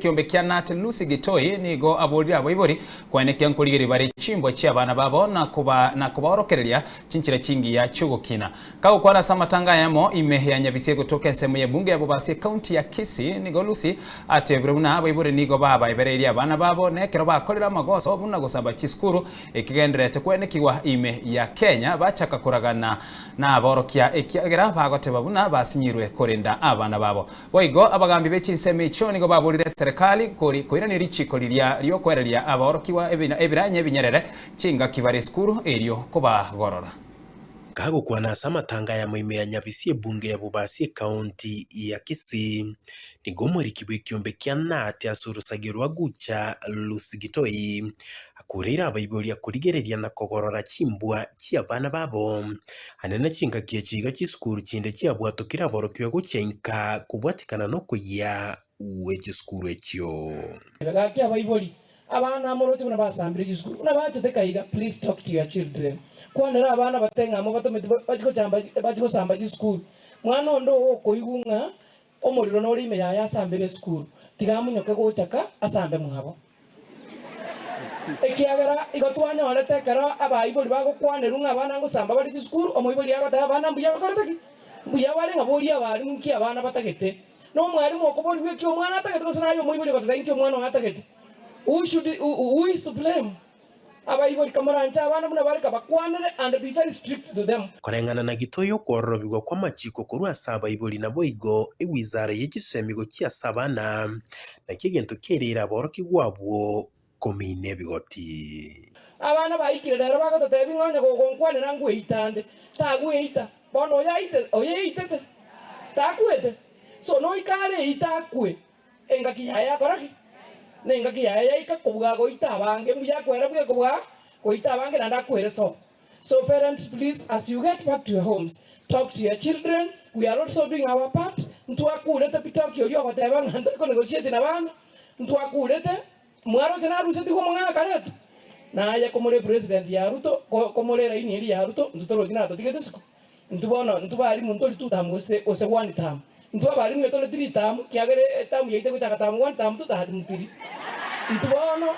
Ekiombe kia Nat Lucy Gitoi nigo aborire abaibori koenekia nkorigereria bare chimbwa chi'abana babo na na kobaorokereria chinchera chingiya chi'ogokina. Kagokwana ase amatanga ayamo ime ya Nyabisia egotoka ensemo y'ebunge ya Bobasi ekaunti ya Kisii nigo Lucy atebire buna abaibori nigo babaebereirie abana babo na ekero bakorire amagoso buna gosaba chisukuru ekigendererete koenekigwa ime ya Kenya bachaka koragana naborokia ekiagera bagoteba buna basinyirwe korenda abana babo. Boigo abagambi be chinsemo echio nigo baborire eserekari koirania richiiko riria ri'okoereria abaorokigwa ebiranya ebinyerere chingaki bare esukuru erio kobagorora. Kagokwana ase amatanga ayamo ime ya Nyabisi ebunge ya Bobasi ekaunti ya Kisii, nigo omoriki bw'ekiombe kia Knut ase orosagio rwa Gucha Lucy Gitoi Akoreire abaiboria korigereria na kogorora chimbwa chi'abana babo. Ande ne chingaki echi iga chisukuru chinde chiabwatokire aborokigwa gochia inka kobwatekana nokoyia gwe chisukuru echio. Gaki abaibori, abana moroche buna basambire chisukuru buna bachete kaiga please talk to your children. Kwanera abana bate ng'a mobatometi bachie gochamba bachie gosamba chisukuru. Mwana onde oo okoigwa ng'a Omorero nore ime yaye asambere esukuru, tiga amonyoke gocha ka asambe mwabo. Ekiagera igo twanyorete ekero abaibori bagokwanerwa ng'a abana ngosamba bare chisukuru, omoibori agoteba abana mbuya bakorete ki? Mbuya bare ng'a boria abarimu nki abana batagete. Na omwarimu okoborigwa eki omwana atagete gose naye omoibori ogoteba inki omwana oye atagete. Who should, who is to blame? Abaibori kamoranche abana buna bare kabakwanere and be very strict to them. Koreng'ana na gitoe y'okwororobigwa kw'amachiko korwa ase abaibori naboigo ewizara ye chisemi gochia ase abana, nakio egento kiaereire aborokigwa abwo komina ebigoti. Abana baikire rero bagototebia ng'a onye gogonkwanera ngweita ande, tagweita. Bono oyo aite, oyo eitete, takwete. So noika are eite akwe. Engaki yaye yakora ki? Nengaki yaye yaika kobua goita abange, mbuya akwere buya kobua goita abange naende akwere sobo. So parents please as you get back to your homes talk to your children, we are also doing our part, ntwakurete pi toki oria ogoteba ng'a ntori ko negotiate na bana, ntwakurete, mwaroche narusetigwe omong'ina akaretwa, naye komore president ya Ruto, komore eraini eria ya Ruto, intwe torochi natotigete isiko. Intwe bono intwe barimu ntori two term gose gose one term. Intwe abarimu etore three term kiagera eterm yaito egochaka term one term two term three. Intwe bono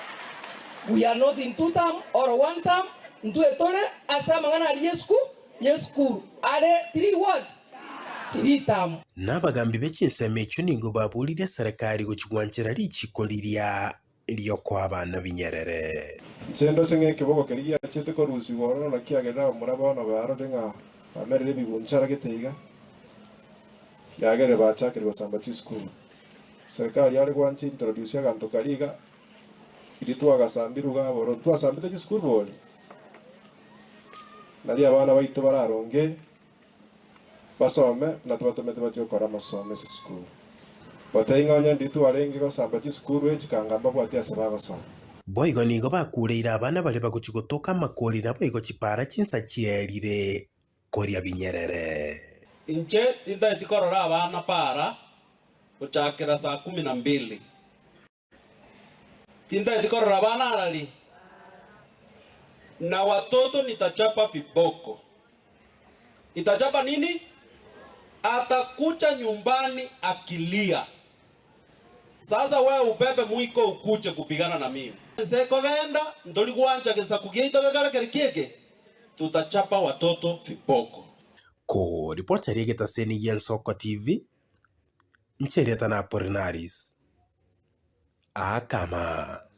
we are not in two term or one term, intwe etore ase amang'ana aria ye yesukuru are three what? Three term. Na abagambi be chinsemo echio nigo baboririe eserekari gochia gwanchera richiko riria ri'okoa abana binyerere. Inche ndoche ng'a ekeboko keria giachete korusigwa ororo nakio kiagerire abamura bono barore ng'a bamerire ebigunchara gete iga, yagerire bachakire gosamba chisukuru. Serikali yare gwancha introduce aganto karia iga, riria twagasambirwe iga bororo, ntwasambete chisukuru bori? Nario abana baito bararonge. Basome, buna tobatomete bachie gokora amasomo ase esukuru. Gotebia ng'a onye ndiri twarenge gosamba chisukuru echi kanga mbabwati ase bagosoma. Boigo nigo bakureire abana baria bagochia gotoka amakori naboigo chipara chinsa chierire koria binyerere. Inche tintageti korora abana para gochakera saa kumi na mbili. Tintageti korora abana arari, na watoto nitachapa viboko. Nitachapa nini? Atakuja nyumbani akilia. Sasa wewe ubebe mwiko ukuje kupigana na mimi. Ense ekogenda, ntori gwancha gesaku giaito gekare kere kieke, tutachapa watoto viboko. Ko ripota ri'egetaseni gi'Ensoko TV, Ncherieta na Apolinaris. Aakama.